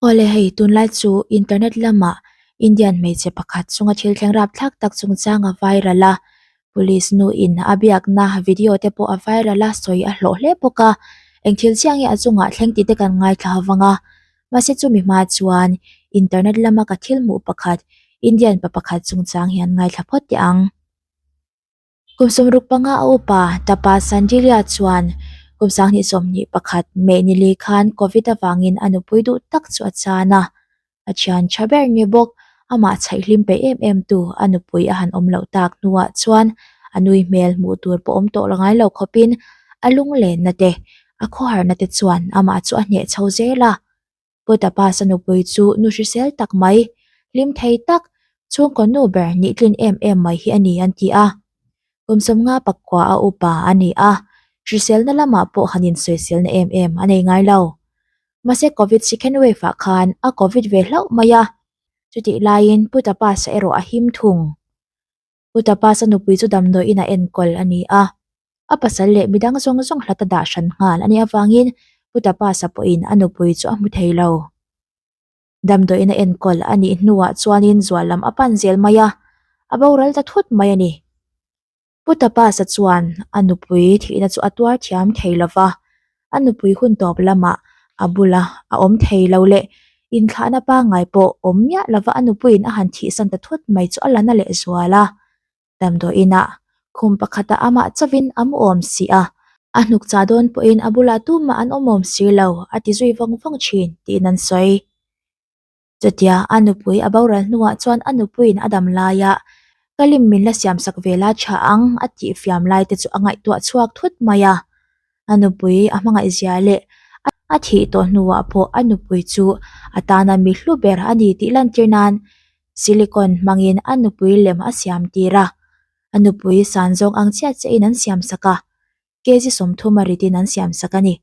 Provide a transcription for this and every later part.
Awle hei tunlai chu internet lamah Indian hmeichhe pakhat chunga thil thleng rapthlak tak chungchang a viral a, police nu in a biakna video te pawh a viral a sawi a hlawh hle bawk a, eng thil chiang nge a chungah thleng tih te kan ngaithla vang a, mahse chumi hma chuan internet lama ka thil hmuh pakhat Indian pa pakhat chungchang hian ngaithla phawt teh ang. Kum 65 a upa Tapa Sandilia chuan kum 2021 May nili khan Covid avangin a nupui duh tak chu a chan a, a thian tha ber ni bawk amah chhaihlim peih em em tu a nupui a han awm loh tak hnuah chuan a nui hmel hmuh tur pawh awm tawh ngai lo khawpin a lunglenna te a khawharna te chuan amah chu a hneh chho zel a. Pu Tapas a nupui chu nu hrisel tak mai, hlim thei tak, chhungkaw nu ber nih tlin em em mai hi a ni an ti a. Kum 59 a upa a ni a, hriselna lamah pawh han insawiselna em em a nei ngai lo. Mahse Covid second wave ah khan a Covid ve hlauh mai a, chutih laiin Pu Tapas a erawh a him thung. Pu Tapas a nupui chu damdawiin a enkawl a ni a, a pasal leh midang zawng zawng hlat a dah hran nghal a nih avangin Pu Tapas a pawhin a nupui chu a hmu thei lo. Damdawiin a enkawl a nih hnuah chuanin zual lam a pan zel mai a, a boral ta thut mai a ni. Pu Tapas a chuan a nupui thihna chu a tuar thiam thei lo va, a nupui hun tawp lamah a bula a awm thei lo leh inthlahna pangngai pawh awm miah lova a nupuiin a han thihsan ta thut mai chu a la na leh zual a. Damdawiinah khum pakhatah amah chauhin a mu awm si a, a hnuk chah dawn pawhin a bulah tumah an awm awm si lo a ti zui vawng vawng thin tiin an sawi. Chutia a nupui a boral hnuah chuan a nupuiin a dam laia ka lim min la siamsak ve la tha ang a tih fiam lai te chu a ngaihtuah chhuak thut mai a. A nupui a hmangaih zia leh a thih tawh hnuah pawh a nupui chu a tana mi hlu ber a ni tih lantir nan silicone hmangin a nupui lem a siam tir a. A nupui san zawng ang chiah chiahin an siamsak a, kg 30 a ritin an siamsak a ni.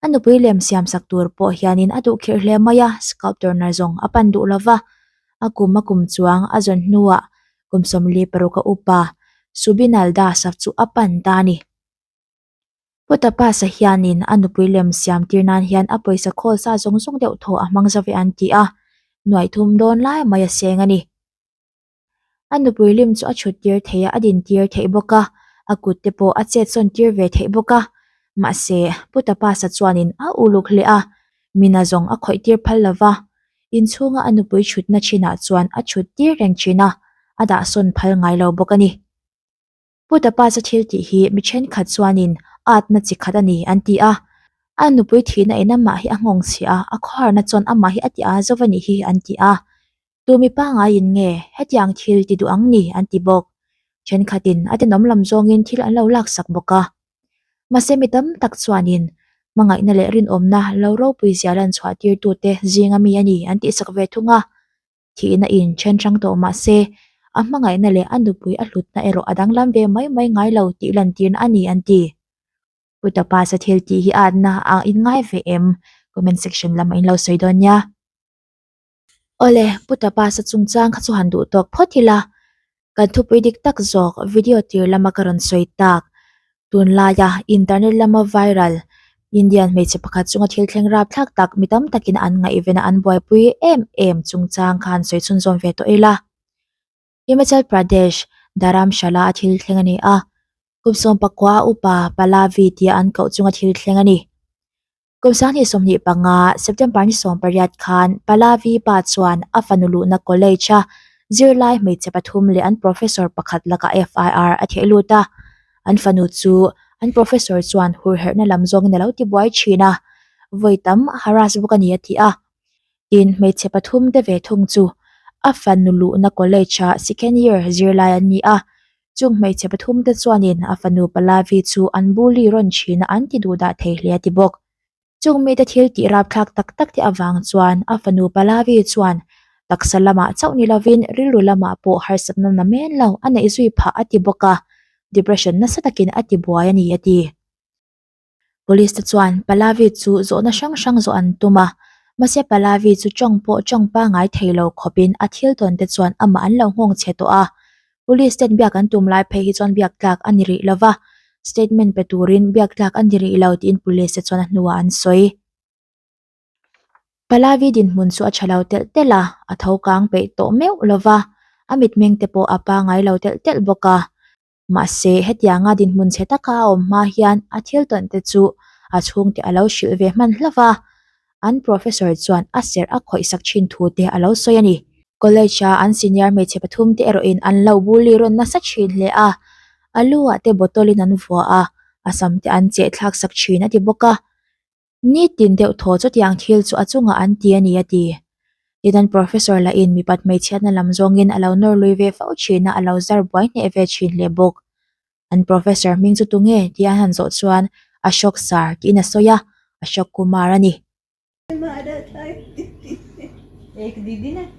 A nupui lem siamsak tur pawh hianin a duh khirh hle mai a, sculptor nar zawng a pan duh lova, a kum a kum chuang a zawn hnuah kum 46 a upa Subinal Das a chu a pan ta a ni. Pu Tapas-a hianin a nupui lem siam tir nan hian a pawisa khawl sa zawng zawng deuh thaw a hmang zauh e an ti a, nuaih thum dawn lai mai a seng a ni. A nupui lim chu a chhut tir theih a, a din tir theih bawk a, a kut te pawh a chet sawn tir ve theih bawk a. Mahse, Pu Tapasa chuanin a uluk hle a, mina zawng a khawih tir phal lo va. Inchhunga a nupui chhutna thinah chuan a chhut tir reng thin a, a dah sawn phal ngai lo bawk a ni. Pu Tapasa thil tih hi mi thenkhat chuanin atna chi khat a ni an ti a, a nupui thihna in amah hi a nghawng chhiah a, a khawharna chuan amah hi a ti a zo a nih hi an ti a. Tu mi pangaiin nge hetiang thil ti duh ang ni an ti bawk. Thenkhatin a tenawm lam zawngin thil an lo laksak bawk a. Mahse mi tam tak chuanin hmangaihna leh rinawmna lo ropui zia lan chhuah tirtute zinga mi a ni an tihsak ve thung a. Thihna in then hrang tawh mahse a hmangaihna leh a nupui a hlutna erawh a danglam ve mai mai ngai lo tih lantirna a ni an ti. Pu Tapasa thil tih hi atna a inngai ve em? Comment section lamah in lo sawi dawn nia. Awle, Pu Tapasa chungchang kha chu han duh tawk phawt ila, kan thupui dik tak zawk video tir lama ka rawn sawi tak. Tunlaia internet lama viral Indian hmeichhe pakhat chunga thil thleng rapthlak tak mi tam takin an ngaihven a an buaipui em em chungchang kha han sawi chhunzawm ve tawh ila. Himachal Pradesh, Dharamshala a thil thleng a ni a, kum 19 a upa Pallavi tia an koh chunga thil thleng a ni. Kum 2025 September ni 18 khan Pallavi pa chuan a fanu luhna college a zirlai hmeichhe pathum leh an professor pakhat lakah FIR a theh lut a. An fanu chu an professor chuan hurherhna lam zawngin a lo ti buai thin a, vawi tam a harass bawk a ni a ti a. Tin, hmeichhe pathum te ve thung chu a fanu luhna college a second year zirlai an ni a. Chung hmeichhe pathum te chuanin a fanu Pallavi chu an bully rawn thin a an ti duh dah thei hle a ti bawk. Chung mite thil tih rapthlak tak tak te avang chuan a fanu Pallavi chuan taksa lamah chauh ni lovin rilru lamah pawh harsatna na men lo a neih zui phah a ti bawk a, depression nasa takin a ti buai a ni a ti. Police te chuan Pallavi chu zawhna hrang hrang zawh an tum a, mahse Pallavi chu tawng pawh tawng pangngai thei lo khawpin a thil tawn te chuan amah an lo nghawng chhe tawh a. Police ten biak an tum lai phei hi chuan biak tlak a ni rih lo va, statement pe turin biak tlak a ni rih lo tiin police te chuan a hnuah an sawi. Pallavi dinhmun chu a tha lo telh telh a, a tho kang peih tawh meuh lo va, a mitmeng te pawh a pangai lo telh telh bawk a. Mahse, hetianga dinhmun chhe taka a awm hma hian a thil tawn te chu a chhungte a lo hrilh ve hman hlauh va, an professor chuan a serh a khawihsak thin thu te a lo sawi a ni. College a an senior hmeichhe pathum te erawhin an lo bully rawn nasa thin hle a, a lu ah te bottle in an vua a, a sam te an cheh thlak sak thin a ti bawk a. Nitin deuh thaw chutiang thil chu a chungah an ti a ni a ti. Tin an professor lahin mipat hmeichhiatna lam zawngin a lo nawr lui ve fo thin a, a lo zar buai hneh ve thin hle bawk. An professor hming chu tunge tih an han zawh chuan Ashok Sir tiin a sawi a, Ashok Kumar a ni.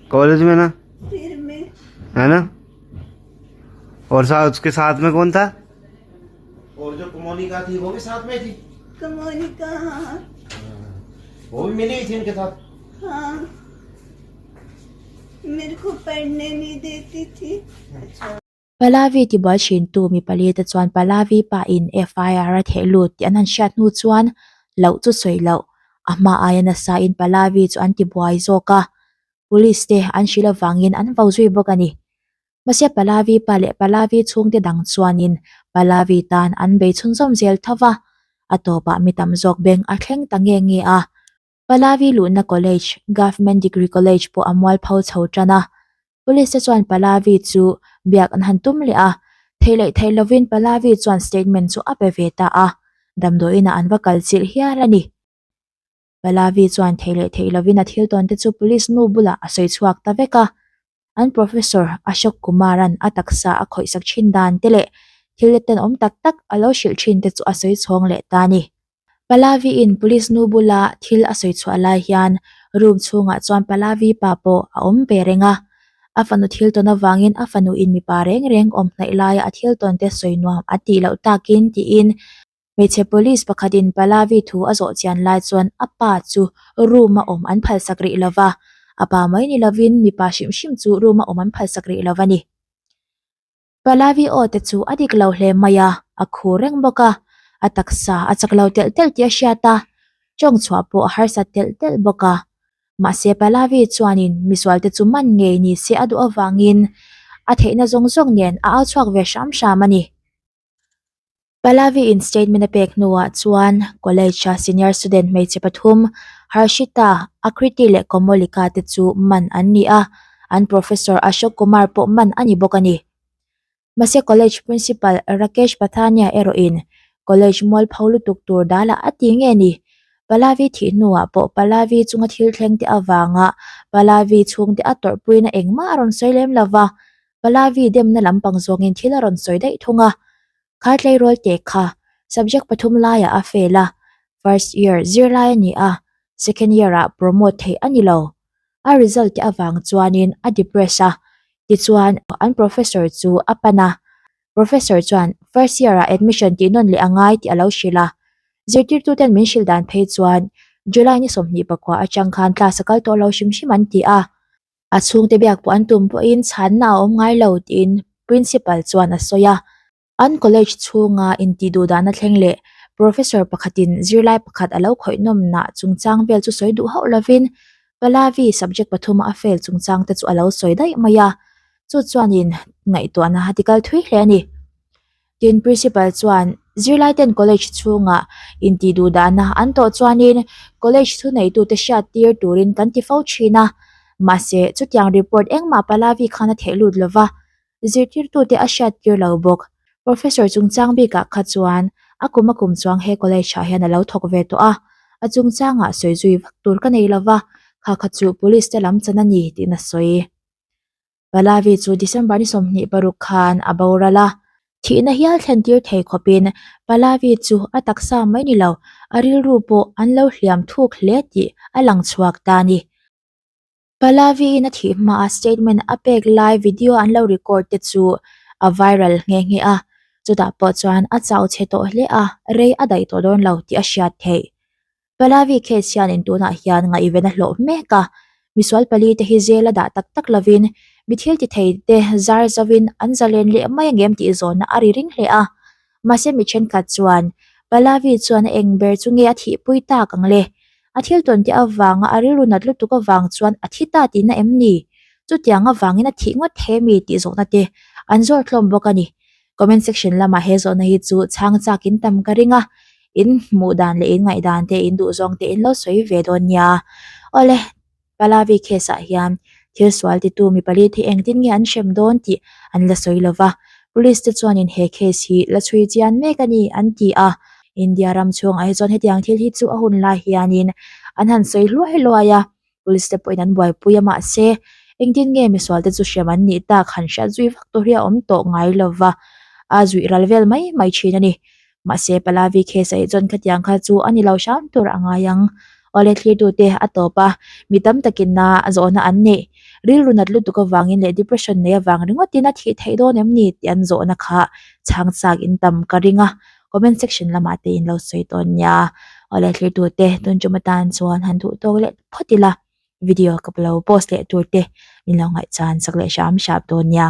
College में ना है ना और साथ उसके साथ में कौन था और जो कमोनिका थी वो भी साथ में थी कमोनिका हाँ वो भी मिली थी उनके साथ हाँ मेरे को पढ़ने नहीं देती थी Pallavi tibuai thintu mi pali te chuan Pallavi pa in FIR a theh lut tih an han hriat hnu chuan loh chu sawi loh a hma aia nasa in Pallavi chu an tibuai zawk a, police te an hrilh avangin an vo zui bawk a ni. Mahse Pallavi pa leh Pallavi chhungte dang chuanin Pallavi tan an bei chhunzawm zel tho va, a tawpah mi tam zawk beng a thleng ta nge nge a. Pallavi luhna college, Government Degree College pawh a mualpho chho tan a, Police te chuan Pallavi chu biak an han tum leh a, theih leh theih lovin Pallavi chuan statement chu a pe ve ta a, damdawiinah an va kal chilh hial a ni. Pallavi chuan theih leh theih lovin a thil tawn te chu police nu bulah a sawi chhuak ta vek a, an professor Ashok Kumar-a'n a taksa a khawihsak thin dan te leh thil tenawm tak tak a lo hrilh thin te chu a sawi chhawng leh ta a ni. Pallavi-in police nu bula thil a sawi chhuah lai hian room chhungah chuan Pallavi pa pawh a awm ve reng a. A fanu thil tawn avangin a fanu in mipa reng reng awm hnaih laia a thil tawn te sawi nuam a tih loh takin tiin hmeichhe police pakhatin Pallavi thu a zawh chian lai chuan a pa chu room a awm an phalsak rih lova, a pa mai ni lovin mipa hrim hrim chu room a awm an phalsak rih lova ni. Pallavi aw te chu a dik lo hle mai a, a khur reng bawk a, a taksa a chak lo telh telh tih a hriat a, tawng chhuah pawh a harsat telh telh bawk a. Mahse Pallavi chuanin misual te chu man ngei ni se a duh avangin a theihna zawng zawng nen a au chhuak ve hram hram a ni. Pallavi in statement a pek hnuah chuan college a senior student hmeichhe pathum Harshita, Akriti leh Komolika te chu man an ni a, an professor Ashok Kumar pawh man a ni bawk a ni. Mahse college principal Rakesh Pathania erawhin college mualpho lutuk tur dalah a ti nge ni? Pallavi thih hnuah pawh Pallavi chunga thil thleng te avanga Pallavi chhungte a tawrhpuina engmah a rawn sawi lem lova, Pallavi demna lampang zawngin thil a rawn sawi daih thung a. Kha tleirawl teh kha subject pathum laiah a fail a, first year zirlai a ni a, second year ah promote theih a ni lo. A result te avang chuanin a depress a, tichuan an professor chu a pan a, professor chuan first year ah admission tih nawn leh a ngai tih a lo hrilh a. Zirtirtuten min hrilh dan phei chuan July ni 24 atang khan class a kal tawh lo hrim hrim an ti a. A chhungte biak pawh an tum pawhin chhanna a awm ngai lo tiin Principal chuan a sawi a. An college chhunga intih duh dahna thleng leh Professor pakhatin zirlai pakhat a lo khawih nawmnah chungchang vel chu sawi duh hauh lovin Pallavi subject pathuma a fail chungchang te chu a lo sawi daih mai a, chu chuanin ngaihtuahna a tikal thui hle a ni. Tin, Principal chuan zirlaiten college chhungah intih duh dahna an tawh chuanin college thuneitute hriat tir turin kan ti fo thin a. Mahse, chutiang report engmah Pallavi khan a theh lut lova, zirtirtute a hriat tir lo bawk. Professor chungchang bikah kha chuan a kum a kum chuang he college ah hian a lo thawk ve tawh a, a chungchangah sawi zui vak tur ka nei lova, kha kha chu police te lam chan a ni tiin a sawi. Pallavi chu December ni 26 khan a boral a, thihna hial thlen tir thei khawpin Pallavi chu a taksa mai ni lo, a rilru pawh an lo hliam thuk hle tih a lang chhuak ta a ni. Pallavi-in a thih hmaa statement a pek lai video an lo record te chu a viral nghe nghe a, chutah pawh chuan a chau chhe tawh hle a, rei a daih tawh dawn lo tih a hriat theih. Pallavi case hianin tunah hian ngaihven a hlawh mek a, misual pali te hi jail a dah tak tak lovin mi thil ti thei te zar zovin an zalen leh mai angem tih zawnna a ri ring hle a. Mahse mi thenkhat chuan Pallavi chuan a eng ber chu nge a thihpui tak ang le? A thil tawn te avanga a rilru nat lutuk avang chuan a thi ta tihna em ni? Chutiang avangin a thih ngawt thei ami tih zawhna te an zawt hlawm bawk a ni. Comment section lamah he zawhna hi chu chhang chak in tam ka ring a, in hmuh dan leh in ngaihdan te in duh zawng te in lo sawi ve dawn nia. Awle, Pallavi case ah hian thil sual titu mi pali te engtin nge an hrem dawn tih an la sawi lo va, police te chuanin he case hi la chhui chian mek a ni an ti a. India ram chhungah hi chuan hetiang thil hi chu a hun lai hianin an han sawi hluai hluai a, police te pawhin an buaipui a mahse engtin nge misual te chu hrem an nih tak han hriat zui vak tur hi a awm tawh ngai lo va, a zuih ral vel mai mai thin a ni. Mahse Pallavi case ah hi chuan khatiang kha chu a ni lo hram tur a ngai ang. Awle thlirtute a tawp a, mi tam takin a zawhna an neih. Rilru nat lutuk avangin leh depression nei avang ringawtin a thih theih dawn em ni tih an zawhna kha chhang chak in tam ka ring a, comment section lamah te in lo sawi dawn nia. Awle thlirtute tun tum atan chuan han duh tawk leh phawt ila, video ka lo post leh tur te min lo ngaihchan sak leh hram hram dawn nia.